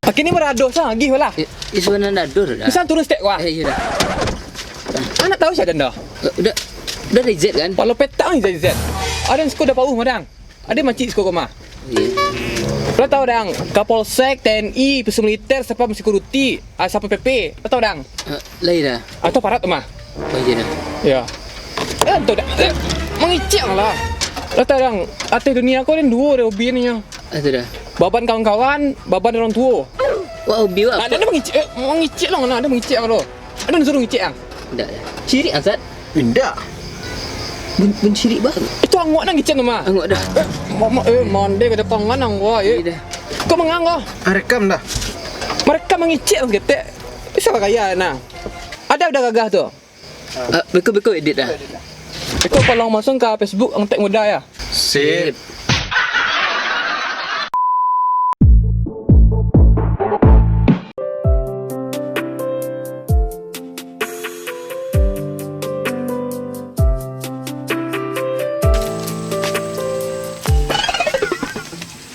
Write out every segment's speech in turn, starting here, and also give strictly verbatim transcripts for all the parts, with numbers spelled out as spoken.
Akhirnyo baradoh sa, agih lah. Eh, eh, sabananyo ado dah. Bisa turun step wah. Eh, iyo dah. Anak tahu sia dah. Eh, udah, udah rijet kan? Kalau petak ang rijet. Ada yang suko dah pauh madang. Ada makcik suko koma. Iya. Lo tahu dang, Kapolsek, T N I, Polisi Militer, Satpam Security, ah, Satpol P P. Lo tahu dang? Eh, lai dah. Atau parat tu mah. Oh, iya dah. Ya. Eh, tahu dah. Eh, mangicik lah. Lo tahu dang, ateh dunia ko ni duo dah hobi ni nyo. Ah, tu dah. Baban kawan-kawan, baban orang tuo. Wah, hobi wak. Ada, ada mangicik, eh, mangicik lah, mana ada mangicik lo. Ada disuruh ngicik ang? Indak dah. Cirik ang, Sat? Indak. Ben, ben cirik bang. Itu angok nan ngicik tu mah. Angok dah. Eh, mama, eh, mande ka depan ang wah, eh. Iya dah. Kau mangang kau? Ah, rekam dah. Mereka mangicik ang ketek. Bisa lah kaya nah. Ada udah gagah tu. Ah, beko, beko edit dah. Beko kalau langsung ka Facebook, ang tag muda ya. Sip.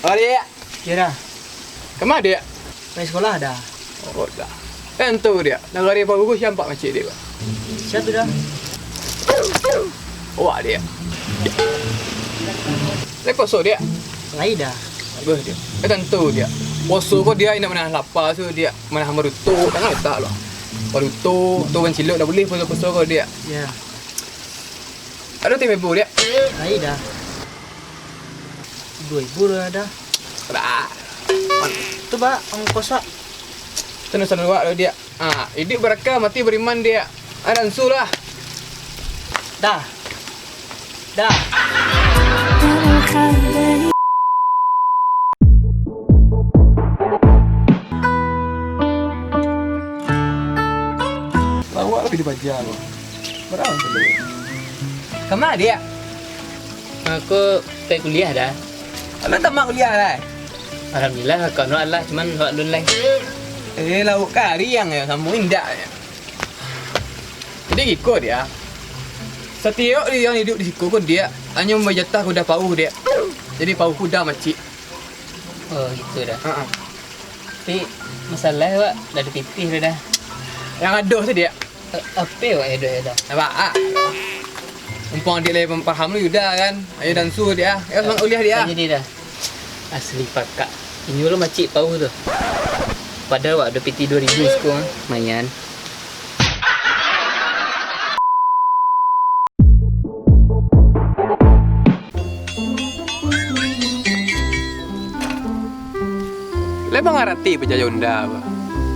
Adik. Yo dah. Kama, Diak? Pai sikolah dah. Oh, dah. Eh, antu, Diak. Nagari Pagugu siampak makcik, Diak? Sia tu dah. Awak, Diak. Lai puaso, Diak? Lai dah. Bagus, Diak. Eh, tantu, Diak. Puaso ko, Diak, indak manah lapa tu, Diak. Manah maruto, tangan letak lo. Maruto, tu kan cilok, dak buliah puaso-puaso ko, Diak. Ya. Ado ti mebo, Diak? Lai dah. Duo ribu lah dah. Dah. Tu, Pak, ongkos, Pak. Tenang, sanang awak lo, Diak. Ah, iduik baraka, mati bariman, Diak. Ada ansu lah. Dah. Dah. Lawak lah video paja lo. Barang tu. Kama, Diak? Aku pai kuliah dah. Alun tamat kuliah lai? Alhamdulillah, kak no alah, cuman awak alun lai. Eh, lauk kari ang yo, samo indak yo. Jadi giko, Diak. Satiok di, yang iduik di siko ko, Diak, hanyo mambayar jatah kuda pauh, Diak. Jadi pauh kuda makcik. Oh, gitu dah. Ha-ha. Tapi masalah awak dah ado pitih tu dah. Yang ado tu, Diak. Eh, apo awak ado dah? Apa, ah? Mumpung adiak lai paham lu, Yuda, kan? Ayo dansu, Diak, ah. Ayo, semangat kuliah, Diak, ah. Jadi dah. Asli pakak. Inyo lo makcik pauh tu. Padahal awak ado pitih duo ribu siko, ah. Lumayan. Lai mangarati bajayo Unda ko.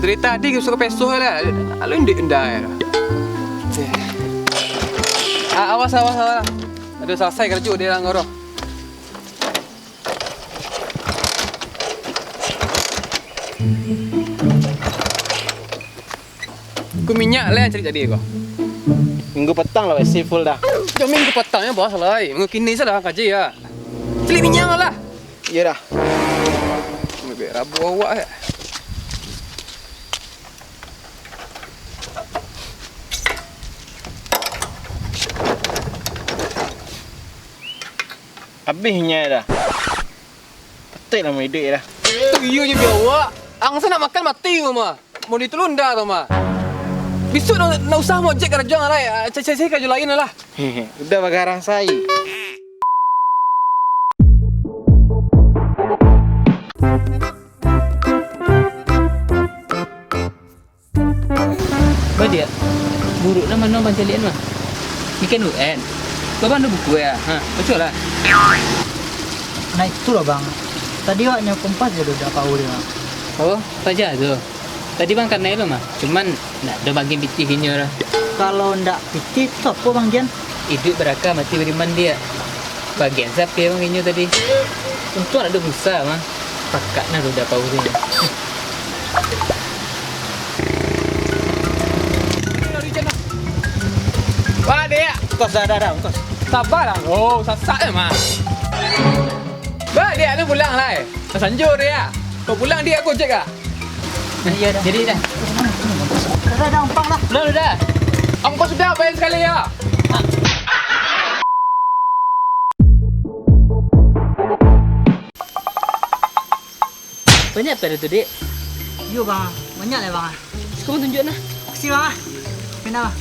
Dari tadi ka suko peso lah, lalu indik Unda ko. Ah, awas, awas, awas. Ado salasai karajo di dalam ko. Ko minyak lai cari tadi ko. Minggu patang lah, isi full dah. Jan minggu patang nyo, bos, lai. Minggu kini salah kaji ya. Cari minyak lah. Iyo dah. Ambiak rabu awak, eh. Abih nyo dah. Patai lah mau iduik dah. Tu iyo je biar awak. Ang sa nak makan mati ko mah. Mau ditulun dah tu mah. Bisuak nak, nak usah mojek karajo lai. Ah, cari, cari, cari karajo lain lah. Udah bagarang sai. Ba, Diak, buruak nan mano abang caliak mah? Mikian U N. Ba, abang ado buku ya? Ha, baco lah. Nah, itu loh, Bang. Tadi awak nyo kompas jo dudah pauh tu, Bang. Oh, paja tu. Tadi bang kanai lo mah. Cuman, ndak ado bagian pitih inyo lah. Kalau ndak pitih, tu apo, Bang Gian? Iduik baraka, mati bariman, Diak. Bagian sapi abang inyo tadi. Untuang ado busa mah. Pakak nah dudah pauh tu. Wah, Diak. Ongkos dah, dah, dah, ongkos. Sabar lah, bro. Sasak je mah. Bah, Diak, ni pulang lah, eh. Dah sanjo, Diak. Kau pulang, Diak, aku ojek kah? Iyo dah. Jadi dah. Dah, dah, dah, umpang dah. Belum, dah. Ongkos sudah, bayar sekali, ya. Banyak apa tu, Dik? Iyo, Bang. Banyak lah, Bang. Siko tunjuak nah. Makasih, Bang. Pindah, Bang.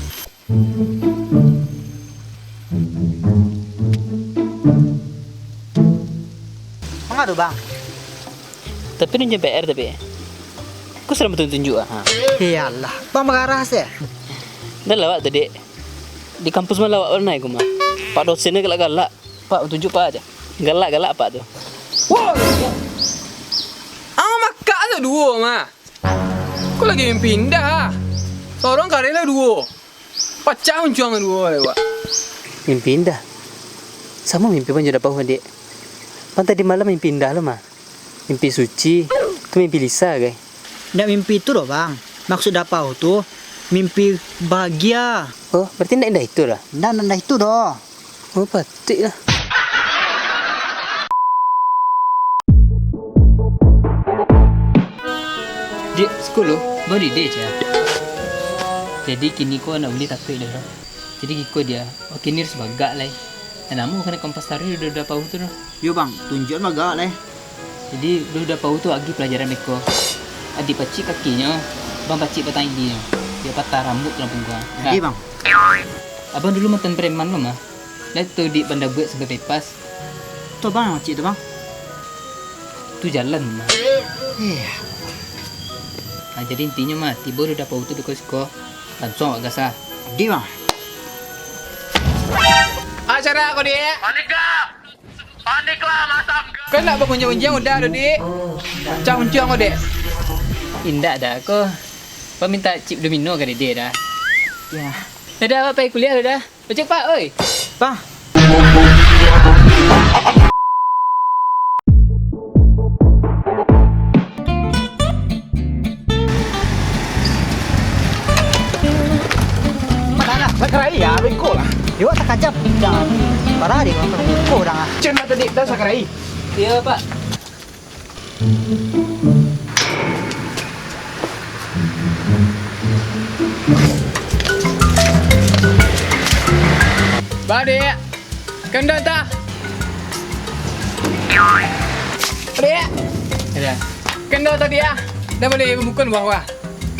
Manga tu, Bang? Tapi nunjuak P R tapi. Ko sudah batunjuk-tunjuk ah. Ha. Iyalah, Bang marah sih. Dah lawak tu, Dek. Di kampus mah lawak bana ko mah. Pak dosen ni galak-galak. Pak, tunjuk Pak aja. Galak-galak Pak tu. Woi! Ah, makak tu duo mah. Ko lagi mimpi indah ah. Sorang kareh lah duo. Pacah uncuang duo lewat. Mimpi indah. Samo mimpi pun jo Dapau, Dek. Pan tadi malam mimpi indah lo mah. Mimpi suci. Tu mimpi Lisa, gai? Ndak mimpi itu doh, Bang. Maksud Dapau tu, mimpi bahagia. Oh, berarti ndak indah itu lah? Ndak, ndak indah itu doh. Oh, patik lah. Dek, siko lo, baru dek, Cak. Jadi, kini ko ndak buliah takuik doh. Jadi, giko dia, oh, kini harus bagak lai. Nan namo kanai kompas taruih duo Dapau tu doh. Yo, Bang, tunjuakan bagak lai. Jadi, duo Dapau tu agiah palajaran beko. Adiak pacik kakinyo, Bang pacik batang gigi nyo. Biar patah rambuik tulang pungguang. Jadi, Bang. Abang dulu mantan preman lo mah. Lah tu di Banda Buek sampai Bypass. Tu Bang nan pacik tu, Bang? Tu jalan mah. Iya. Nah, jadi intinyo mah, tibo duo Dapau tu beko siko, langsuang awak gas ah. Jadi, Bang. Acara ko, Dek. Panik gak? Panik lah, masam gak? Kan nak bagunjiang-gunjiang udah tu, Dek. Pacah uncuang ko, Dek. Indak dah ko. Kau minta chip domino ka Dede dah. Ya. Dadah, awak pai kuliah dah. Ojek, Pak, oi. Pak. Sakarai ya, beko lah. Yo, sakajap. Jangan. Parah deh, beko dah. Cen lah tadi, dah sakarai. Iya, Pak. Badik. Kendal tah. Badik. Ada. Kendal tadi ah. Dah boleh memukul bawah.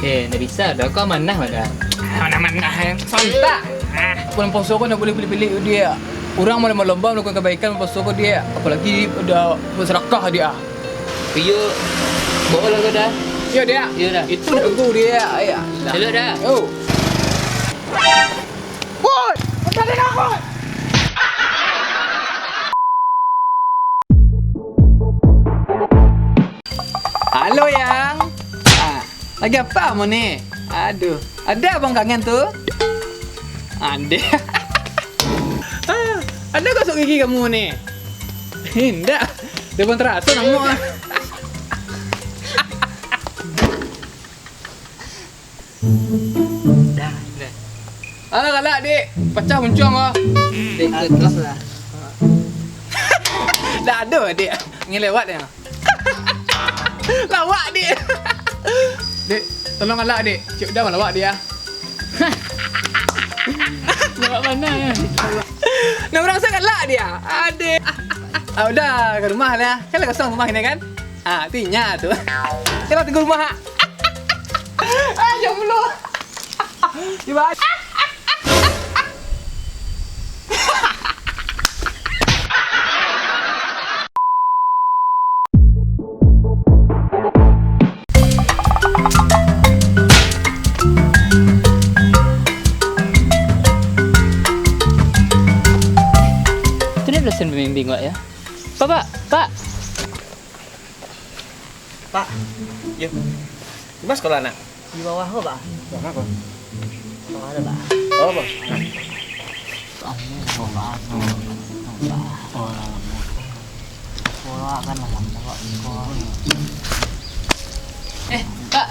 Eh, ndak bisa dah. Kau amanah mah dah. Amanah-amanah, eh. Santak. Ah, bulan puasa kau ndak boleh pilih-pilih dia. Urang malam-malam bang melakukan kebaikan, puasa kau dia. Apalagi udah bersedekah dia. Iyo, bawa lah kau dah. Iyo, dia. Iyo dah. Itu dah tunggu dia. Ayo. Elok dah. Oh. Woi, mencari aku. Halo, Yang. Ah, lagi apa kamu ni? Aduh, ada abang kangen tu. Ande. Ah, ada gosok gigi kamu ni? Indak. Dia pun terasa nama. Dah, dah. Alah, galak, Dik. Pacah muncuang kau. Dik, terus lah. Dah ada, Dik. Ngelewat dia. Lawak, Dik. Dik, tolong galak, Dik. Cik Uda malawak dia. Lawak mana ya? Nah, orang saya galak dia. Adik. Ah, udah ke rumah lah. Kan lah kosong rumah ini kan? Ah, tu inyak tu. Saya lah tunggu rumah. Ah, ya Allah. Ibarat. Tu dia dosen pembimbing awak ya. Pak, Pak, Pak. Pak. Yo. Di mana sekolah, Nak? Di bawah ko, Pak. Bawah ko? Bawah tu, Pak. Bawah ko? Amin, Pak. Pak. Pak, kan lah, Pak. Eh, Pak.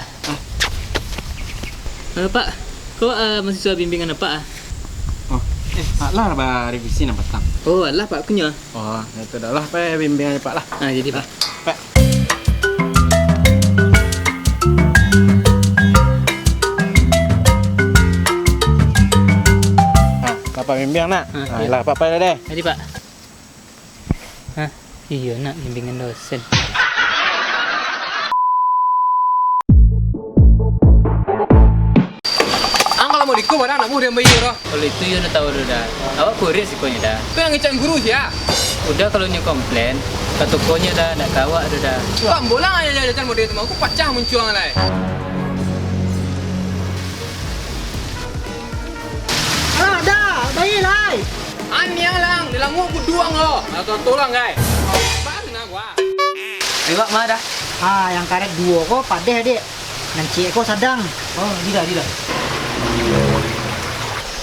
Eh, Pak. Ko, eh, mahasiswa bimbingan Apak ah? Oh, eh, alah ba revisi nan patang. Oh, alah, Pak, kunyo. Oh, itu dah lah, Pak, bimbingan Pak lah. Ah, jadi, Pak. Pak. Ah, Bapak bimbing, Nak. Ah, ah, iya. Lah, Pak, Pak, dah deh. Jadi, Pak. Hah? Iyo, Nak, bimbingan dosen. Iko barang nak mudah bayar doh. Kalau itu yo ndak tahu doh dah. Awak kurir siko nyo dah. Kau yang ngecek guru sia? Udah kalau nyo komplain, ka tokonyo dah, ndak ka awak doh dah. Kau ambo lah aja jajan model tu, aku pacah muncuang lai. Alah dah, baik lai. Aniang lang, dilanguak buduang lo. Atau tolong gai. Baru nak gua. Iwak mah dah. Ha, yang karet duo ko padeh, Dik. Nan ciek ko sadang. Oh, dida, dida.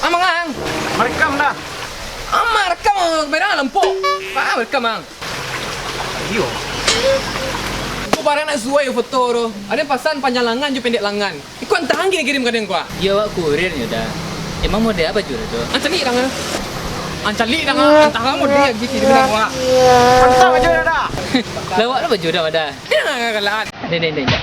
Amang ang. Marekam dah. Amang rekam ang, berang lempok. Ah, rekam ang. Iyo. Ko barang nak suai foto tu. Ada pasan panjang langan jo pendek langan. Iko antah ang kirim ka den ko ah. Iyo, awak kurir nyo dah. Emang model apa jual tu? Ang calik dang ah. Ang calik dang ah. Antah ang model lagi kirim dang ko ah. Mantap aja dah. Lawak lah baju dah pada. Jangan galak. Dek, dek, dek, dek.